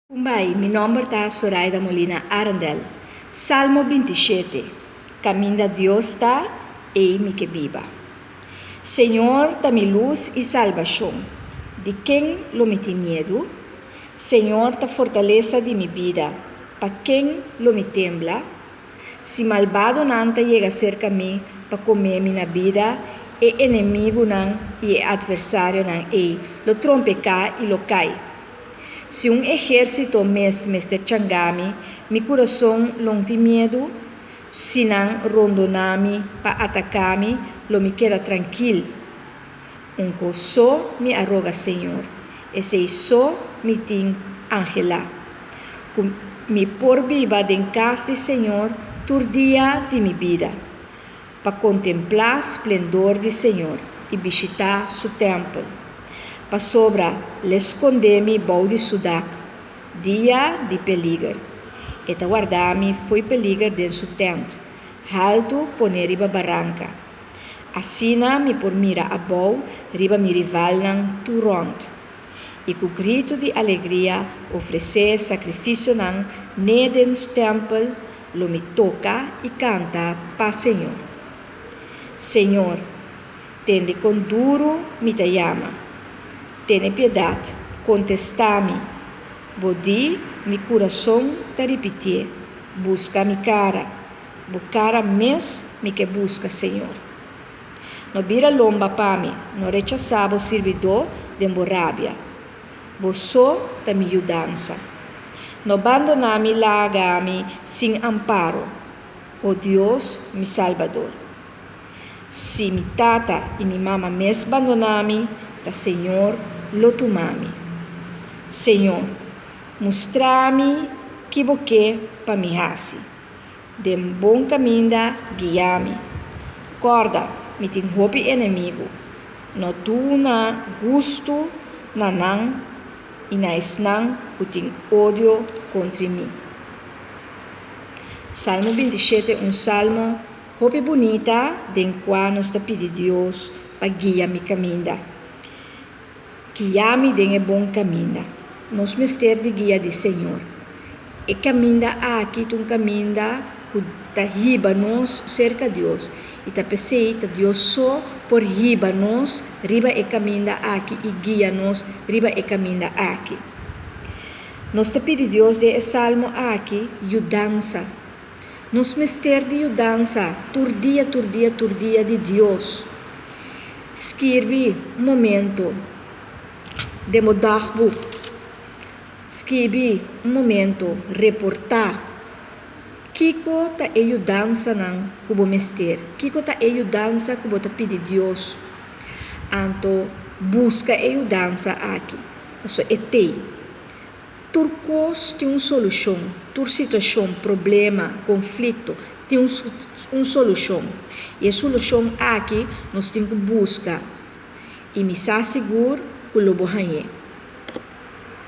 Kumbai, mi nòmber ta Soraida Molina Arendel. Salmo 27. Kaminda Dios ta, ei mi ke biba. Señor ta mi lus i salbashon. Di ken lo mi tin miedu? Señor ta fortalesa di mi bida. Pa ken lo mi tembla? Si malbadonan ta yega serka mi pa kome mi na bida, e enemigunan i e atversarionan ei lo trompeká i lo kai. Si un ehérsito mes mester changa mi, mi kurason lo no tin miedu, si nan rondoná mi pa ataká mi, lo mi keda trankil. Un kos so mi a roga Señor, esei so mi tin anhelá, ku mi por biba den kas di Señor tur dia di mi bida, pa kontemplá splendor di Señor i bishitá su tèmpel. Pasobra l'e skondé mi bou di su dak dia di peliger. E ta warda mi fo'i peliger den su tènt haltu poné riba baranka. Asina mi por mira abou riba mi rivalnan tur rònt, i ku gritu di alegria ofresé sakrifisionan n'e den su tèmpel, lo mi toka i kanta pa Señor. Señor, tende kon duru mi ta yama. Tene piedat, kontestá mi. Bo di, mi kurason ta ripitié, Buska mi kara. Bo kara mes mi ke buska, Señor. No bira lomba pa mi, no rechasá bo sirbidó den bo rabia. Bo so ta mi yudansa. No bandoná mi laga mi sin amparo, o Dios, mi Salbador. Si mi tata i mi mama mes bandoná mi, ta Señor lo tuma mi. Señor, mustra mi ki bo ke pa mi hasi. Den bon kaminda guia mi. Kòrda, mi tin hopi enemigu. No duna gustu na nan i na esnan ku tin odio kontri mi. Salmo 27, un salmo hopi bunita den kua nos ta pidi Dios pa guia mi kaminda. Guia mi den e bon kaminda. Nos mester di guia di Señor. E kaminda aki ta un kaminda ku ta hiba nos serka Dios i ta p'esei ta Dios so por hiba nos riba e kaminda aki i guia nos riba e kaminda aki. Nos ta pidi Dios den e salmo aki yudansa. Nos mester di yudansa tur dia, tur dia, tur dia di Dios. Skirbi un momento den bo dagboek. Skibi un momento, reportá kiko ta e yudansanan ku bo mester, kiko ta e yudansa ku bo ta pidi Dios. Anto buska e yudansa aki, pasobra e t'ei. Tur kos tin un solushon, tur situashon, problema, konflikto tin un un solushon. I e solushon aki nos tin ku buska i mi sa sigur ku lo bo hañ'é.